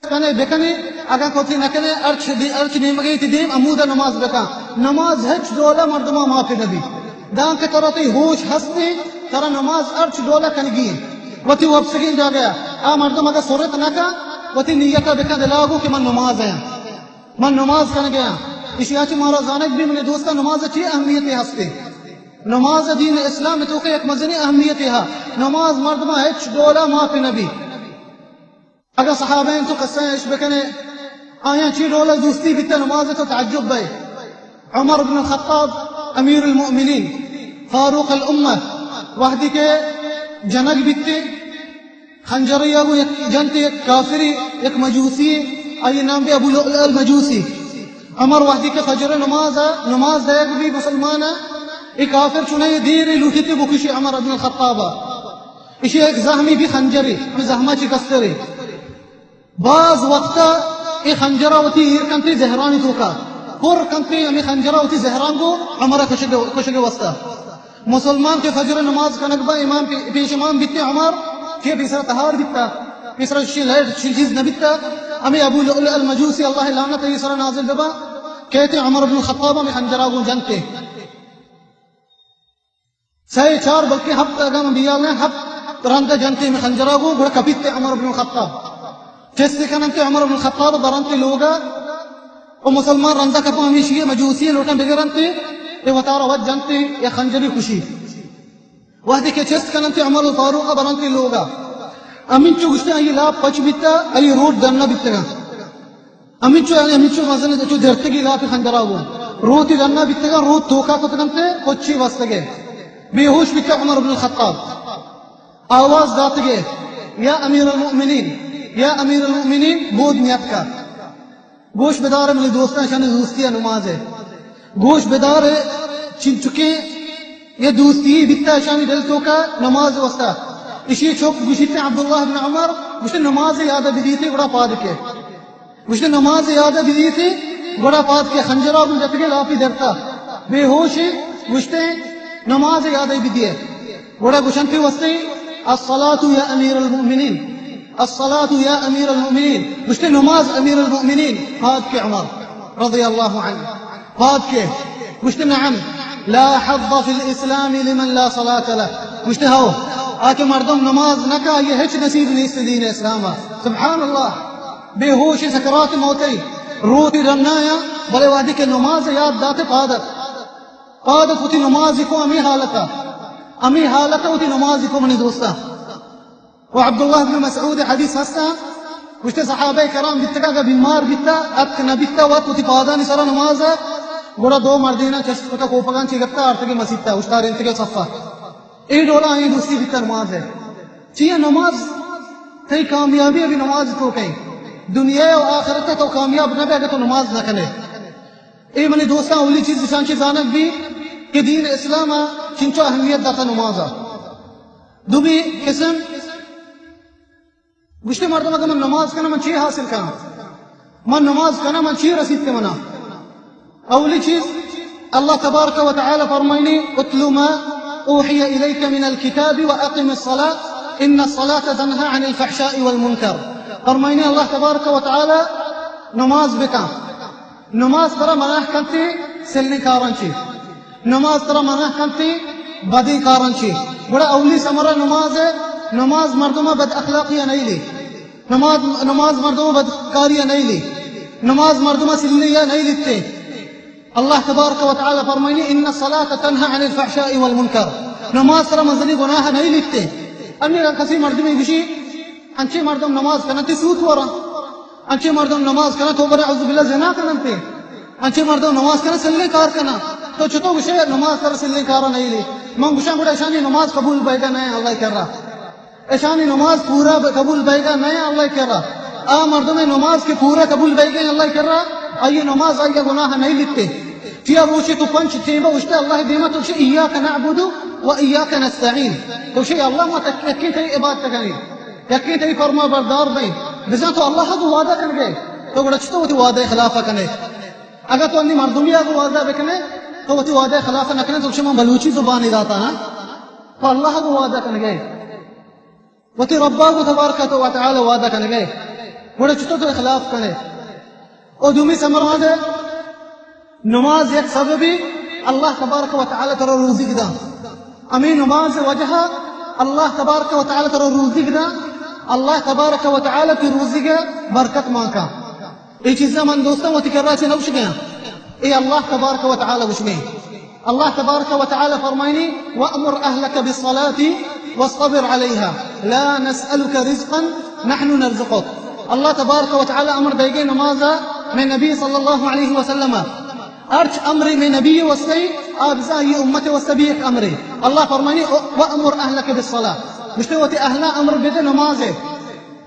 کنے بکنے، اگاں کہ وتی نہ کنے، ہرچ دی-، ہرچ نیمگے تی دیم ہمودا نماز بکن۔ نماز ہچ ڈولا مردما معافی نبی۔ دانکہ ترا تئی ہوش ہستے، ترا نماز ہرچ ڈولا کنگی ایں۔ وتی وپسگیں جاگہ آ مردم اگاں سرت نہ کن، وتی نیتا بکن دلا گوں کہ من نماز آں، من نماز کنگا آں۔ اشیا چہ مارا زانگ بی منی دوستاں، نماز چی اہمیتے ہستے۔ نماز دین اسلام توکا یک مزنی اہمیتے ہا۔ نماز مردما ہچ ڈولا معافی نبی۔ اگاں صحابہاں تو قصہ اش بکنے، آیاں چی ڈولا دوستی بیتا نماز، تو تعجب بئے۔ عمر بن الخطاب، امیر المؤمنین، فاروق الامہ، وہدی کہ جنگ بیتے، خنجریا گوں یک جنتے، یک کافری، یک مجوسی، آئی نام بی ابو لؤلؤ المجوسی۔ عمر وہدی کہ فجر نماز، نماز دئیگ بی مسلمانا، اے کافر چونائی دیرے لوٹیتے بکشی عمر بن الخطابا۔ اشی یک زہمی بی خنجرے، ہمے زہما چہ کسترے۔ باز وقتا اے خنجرا وتی ایر کنتے زہرانی توکا، پر کنتے ہمے خنجرا وتی زہران گوں عمرا کشگ، کشگ واسطہ۔ مسلمان کہ فجر نماز کنگ با، امام پی-، پیش امام بیتے عمر، کہ پیسرا تہار بیتا، پیسرا شی لائٹ شی چیز نہ بیتا، ہمے ابو لؤلؤ المجوسی، اللہ لعنت اے سرا نازل ببا، کئیتے عمر بن الخطاب ہمے خنجرا گوں جنتے۔ سئے، چار، بلکہ ہپت، اگاں من بیال نہ، ہپت رند جنتے ہمے خنجرا گوں، گڑا کپیت عمر بن الخطاب۔ چست کننتے عمر بن الخطاب، برنتے لوگا، و مسلمان رندا کپاں، ہمیشی مجوسی لوٹاں بگرنتے، اے وتارا وت جنتے، اے خنجری کشی۔ وہدے کہ چست کننتے عمر فاروق برنتے لوگا۔ ہمینچو گوشتے آئی لاپ پچ بیتا، آئی روٹ ڈنا بیتگا۔ ہمینچو، یعنی ہمینچو مزن چو درتگی لاپ خنجرا گوں۔ روتی ڈنا بیتگا، روت توکا کتگنتے، پچی بستگے۔ بے ہوش بیتا عمر بن الخطاب۔ آواز داتگے، یا امیر المؤمنین، یا امیر المؤمنین، بود نیتکا۔ گوش بدار منی دوستاں، اشانی دوستی نماز ہے۔ گوش بدار، چنچکیں یہ دوستی بیتا اشانی دل توکا نماز واسطہ۔ اشی چوک گوشیتے عبداللہ بن عمر، گوشتے نماز یاد بدیتے گڑا پاد کے۔ گوشتے نماز یاد بدیتے گڑا پاد کے، خنجرا گوں جتگے لاپی درتا۔ بے ہوش، گوشتے نماز یاد بدیے۔ گڑا گوشنتے واسطے، الصلاة یا امیر المؤمنین، الصلاة یا امیر المؤمنین۔ گوشتے نماز امیر المؤمنین، پاد کے عمر رضی اللہ عنہ۔ پاد کے، گوشتے نعم، لا حظ فی الاسلام لمن لا صلاة له۔ گوشتے ہو، آ کہ مردم نماز نہ کا، یہ ہچ نصیب نیست دین اسلام۔ سبحان اللہ، بے ہوش سکرات موت، روتی رنایا، بلے وہدی کہ نماز یاد داتے پادت۔ پاد وتی نماز کو ہمے حالتا، ہمے حالتا وتی نماز کو منی دوستا۔ و عبداللہ بن مسعود حدیث ہستا، گوشتے صحابہ کرام بیتگا کہ بیمار بیتا، اتک نہ بیتا، وت وتی پادانی سرا نماز، گڑا دو مردینا چست کتا کوپگان چی گپتا، آرتگے مسیتا، اشتارینتگے صفا۔ اے ڈولا آئی دوستی بیتا نماز ہے۔ چیئے نماز تئی کامیابی ابھی نماز تو کہیں۔ دنیا و آخرت تو کامیاب نہ بے اگر تو نماز نہ کنے۔ اے منی دوستاں، اولی چیز اشان چی زانگ بی کہ دین اسلام ء چنچو اہمیت داتا نماز ء۔ دومی قسم، گوشتے مردم اگر من نماز کناں من چی حاصل کناں؟ من نماز کناں من چی رسیت منا؟ اولی چیز، اللہ تبارک و تعالی فرمائنی، اتل ما اوحی الیک من الکتاب و اقم الصلاة ان الصلاة تنہی عن الفحشاء والمنکر۔ فرمائنی اللہ تبارک و تعالی، نماز بکن۔ نماز ترا منع کنتے سلیں کاراں چی، نماز ترا منع کنتے بدیں کاراں چی۔ گڑا اولی ثمرہ نماز ہے، نماز مردمہ بد اخلاقی نہیں لی، نماز، نماز مردمہ بدکاری نہیں لی، نماز مردمہ سلی نہیں لیتے۔ اللہ تبارک و تعالی فرمائنی، ان الصلاة تنہی عن الفحشاء والمنکر، نماز ترا مزنی گناہ نہیں لیتے۔ انی رنگ کسی مردمی گوشی، انچے مردم نماز کننتے سوت وراں، انچے مردم نماز کنن تو بنا عوذ باللہ زنا کننتے، انچے مردم نماز کنن سلیں کار کنن۔ تو چتو گوشے نماز ترا سلیں کارا نہیں لی؟ من گوشاں گڑا اشانی نماز قبول بیگا نہیں اللہ کرا، اشانی نماز پورا ب-، قبول بیگا نہیں اللہ کرا۔ آ مردم نماز کے پورا قبول بیگا اللہ کرا، آئی نماز آئی گناہ نہیں لیتے۔ چیا روچے تو پنچ ٹیمہ اوشتے اللہ دیما تو گوشے، ایاک نعبد و ایاک نستعین۔ تو گوشے، اللہ ما تک یکیں تئی عبادت کنیں، یکیں تئی فرما بردار بیں۔ بزاں تو اللہ گو وعدہ کنگے، تو گڑا چطور وتی وعدہ خلاف کنے؟ اگر تو انی مردمی گو وعدہ بکنے، تو وتی وعدہ خلاف نہ کنے، تو گوشے من بلوچی زبانی داتا ہاں، تو اللہ گو وعدہ کنگے، وتی ربا گو تبارک و تعالی وعدہ کنگے۔ گڑا چطور تو اخلاف کنے؟ او دومی سمراد ہے، نماز یک سببی اللہ تبارک و تعالی ترا روزی دا۔ ہمیں نماز وجہ اللہ تبارک و تعالی ترا روزی دا۔ اللہ تبارک و تعالی تی روزی کے برکت ماں کا۔ اے چیزاں من دوستاں وتی کرا چے نوش گیا۔ اے اللہ تبارک و تعالی گوش گئے۔ اللہ تبارک و تعالی فرمائنی، "وأمر أهلك بالصلاة واصطبر عليها لا نسألك رزقا نحن نرزقك۔" اللہ تبارک و تعالی امر دے گئے نماز میں نبی صلی اللہ علیہ وسلم۔ ہرچ امر میں نبی وسطی، آ بزاں یہ امت وسطی بھی ایک امر ہے۔ اللہ فرمائنی، "وأمر أهلك بالصلاة۔" گوشتے وتی اہلا امر بدے نماز ہے۔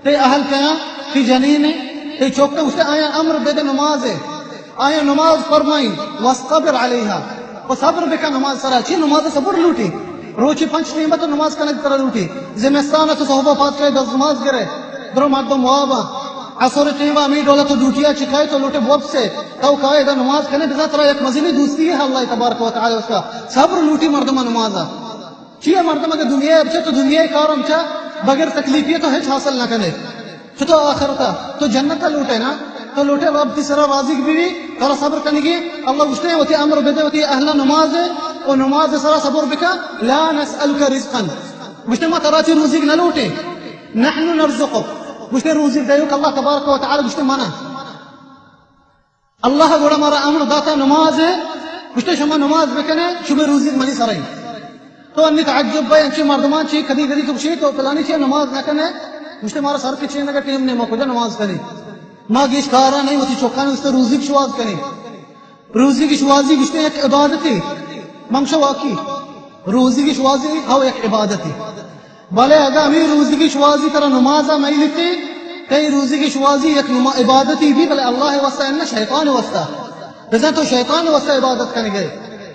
تئی اہل کیا؟ تئی جنین ہے، تئی چوکا، گوشتے آیا امر بدے نماز ہے۔ آیا نماز فرمائی، "واصطبر عليها۔" و صبر بکا نماز سرا۔ چی نماز صبر لوٹی؟ روچی پنچ ٹیم تو نماز کنگ ترا لوٹی۔ زمستان تو صحبہ پاد چاہے دس نماز گرے۔ درو مردم وابا۔ عصر ٹیم ہمیں ڈولا تو ڈیوٹیا چکائے تو لوٹے بوب سے۔ تو کائے دا نماز کنے بزا ترا یک مزنی دوستی ہے اللہ تبارک و تعالی اس کا۔ صبر لوٹی مردم نمازا۔ چیا مردم اگر دنیا ء بچے تو دنیا ء کار ہم چا بغیر تکلیفی تو ہچ حاصل نہ کنے۔ چو تو آخرتا تو جنت ء لوٹے نا، تو لوٹے رب تی سرا راضی بھی، ترا صبر کنگی۔ اللہ گوشتے وتی امر بدے وتی اہل نماز ء، و نماز سرا صبر بکا، لا نسألک رزقا۔ گوشتے ما ترا چی روزی نہ لوٹے، نحن نرزقک۔ گوشتے روزی دیوک اللہ تبارک و تعالی گوشتے منا۔ اللہ گڑا مارا امر داتا نماز ہے، گوشتے شما نماز بکنے، شما روزی منی سرائیں۔ تو انی تعجب بھائی انچے مردمان چی کدی کدی تو چی تو پلانی چی نماز نہ کنے، گوشتے مارا سر کے چین کا ٹیم نہیں، ما کجا نماز کنے؟ ما گیش کارا نہیں، وتی چوکان اس روزی کی شواز کنے۔ روزی کی شوازی گوشتے یک عبادتی، منگشا واقعی۔ روزی کی شوازی ہو یک عبادتی۔ بلے اگاں ہمیں روزی کی شوازی ترا نماز ء میلتی، تئی روزی کی شوازی یک نما-، عبادتی بھی، بلے اللہ واسطہ نہ، شیطان واسطہ۔ بزن تو شیطان واسطہ عبادت کنگے۔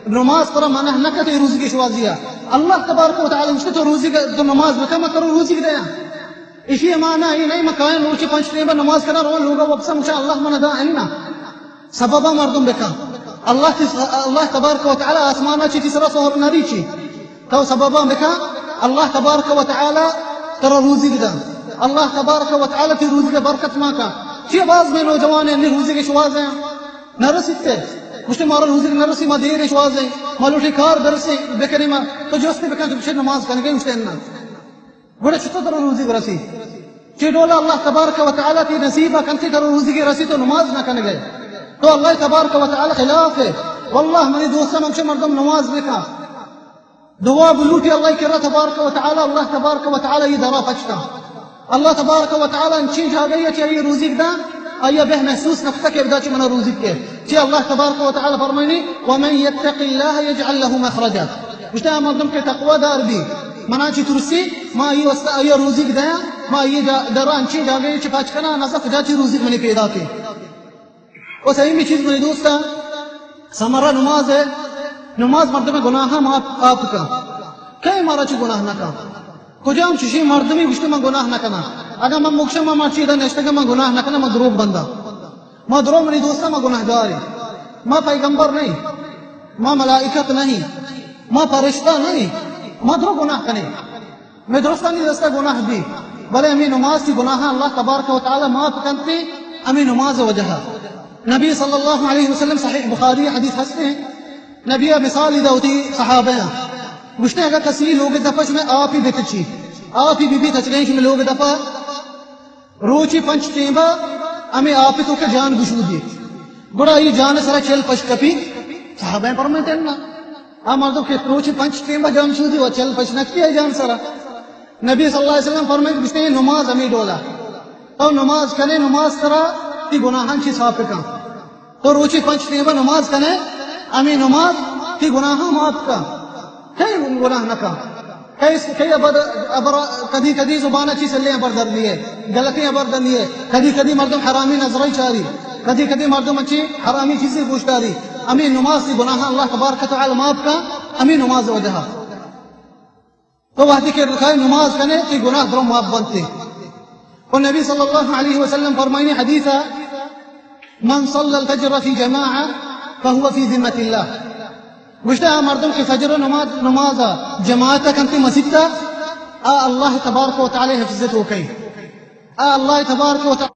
نماز ترا منع نہ کتے روزی کی شوازی ء۔ اللہ تبارک و تعالی گوشتے تو روزی کا، تو نماز بکا، ما ترا روزی دیا۔ اسی معنی یہ نہیں، ما کائیں روچی پنچ ٹیم نماز کرا، رو لوگا وقت سے مجھے اللہ منا دا ہے نا۔ سببا مردم بکا۔ اللہ تی-، اللہ تبارک و تعالی آسمانا چی تی سرا سہر نری چی۔ تو سببا بکا، اللہ تبارک و تعالی ترا روزی بدا۔ اللہ تبارک و تعالی تی روزی برکت ما کا۔ چی باز میں نوجوان ہیں، نی روزی کے شواز ہیں۔ نہ رسیتے۔ مجھتے مارا روزی نہ رسی، ما دیر شواز ہیں۔ ما لوٹی کار برسی، بکری ما۔ تو جستے بکن، تو بچے نماز کنگے، مجھتے انہ۔ گڑا چطور ترا روزی برسی؟ چی ڈولا اللہ تبارک و تعالی تی نصیب کنتی ترا روزی کی رسی تو نماز نہ کنگے۔ تو اللہ تبارک و تعالی خلاف ہے۔ واللہ منی دوستان، ہمچے مردم نماز بکا۔ دعا بلوٹی اللہ کرا تبارک و تعالی، اللہ تبارک و تعالی یہ درا پچتا۔ اللہ تبارک و تعالی انچی جاگہی چی آئی روزی دا، آئی بہ محسوس نکتا کہ بدا چی منا روزی کے۔ چی اللہ تبارک و تعالی فرمائنی، "ومن يتق الله يجعل له مخرجا۔" گوشتے آ مردم کہ تقوی دار بی، منا چی ترسی، ما آئی واسطہ آئی روزی دیا، ما آئی جا-، درا انچی جاگہی چی پچ کنا، نزا کجا چی روزی منی پیدا کے۔ و سیمی چیز منی دوستا، سمرا نماز ہے، نماز مردم گناہ معاف آپ کا۔ کئے مارا چی گناہ نہ کا؟ کجام چشی مردمی گوشتے من گناہ نہ کنا؟ اگر من مکشم من مرچی ادا نشتگا من گناہ نہ کنا، من دروگ بندہ۔ ما درو منی دوستا ما گناہ گاری۔ ما پیغمبر نہیں۔ ما ملائکت نہیں۔ ما فرشتہ نہیں۔ ما درو گناہ کنے۔ میں درستانی دستا گناہ بی۔ بلے ہمیں نماز کی گناہ اللہ تبارک و تعالی معاف کنتے، ہمیں نماز وجہ۔ نبی صلی اللہ علیہ وسلم، صحیح بخاری حدیث ہستے ہیں، نبی مثال دا ہوتی صحابہ ہیں۔ گوشتے اگر کسی لوگ دفش میں آپ ہی بتچی، آپ ہی بی بی تچگئے کہ میں لوگ دفا روچی پنچ ٹیمبا ہمیں آپ تو کہ جان گشودی۔ گڑا یہ جان سرا چل پش کپی۔ صحابہ فرمائتے ہیں نا، آ مردم کہ روچی پنچ ٹیمبا جان شودی و چل پش نکتی ہے جان سرا۔ نبی صلی اللہ علیہ وسلم فرمائے کہ بشتے نماز ہمیں ڈولا۔ تو نماز کنے، نماز ترا تی گناہان چی صاف کن۔ تو روچی پنچ ٹیمبا نماز کنے، ہمیں نماز تی گناہان معاف کن۔ کئی گناہ نہ کن۔ کئی، کئی ابر، ابر، کدی کدی زبان چی سلے ابر در لیے، غلطی ابر در لیے، کدی کدی مردم حرامی نظرائی چاری، کدی کدی مردم اچی حرامی چیزیں گوشداری۔ ہمیں نماز تی گناہان اللہ تبارک و تعالی معاف کن، ہمیں نماز وجہ۔ تو وحدی کہ رکھائے نماز کنے، تی گناہ درو معاف بنتے۔ و نبی صلی اللہ علیہ وسلم فرمائنی حدیث، "من صلى الفجر في جماعة فهو في ذمة الله۔" گوشتا آ مردم کہ فجر نماز، نماز جماعت کنتے مسجد تا، آ اللہ تبارک و تعالی حفظ تو کئی۔ آ اللہ تبارک و تعالی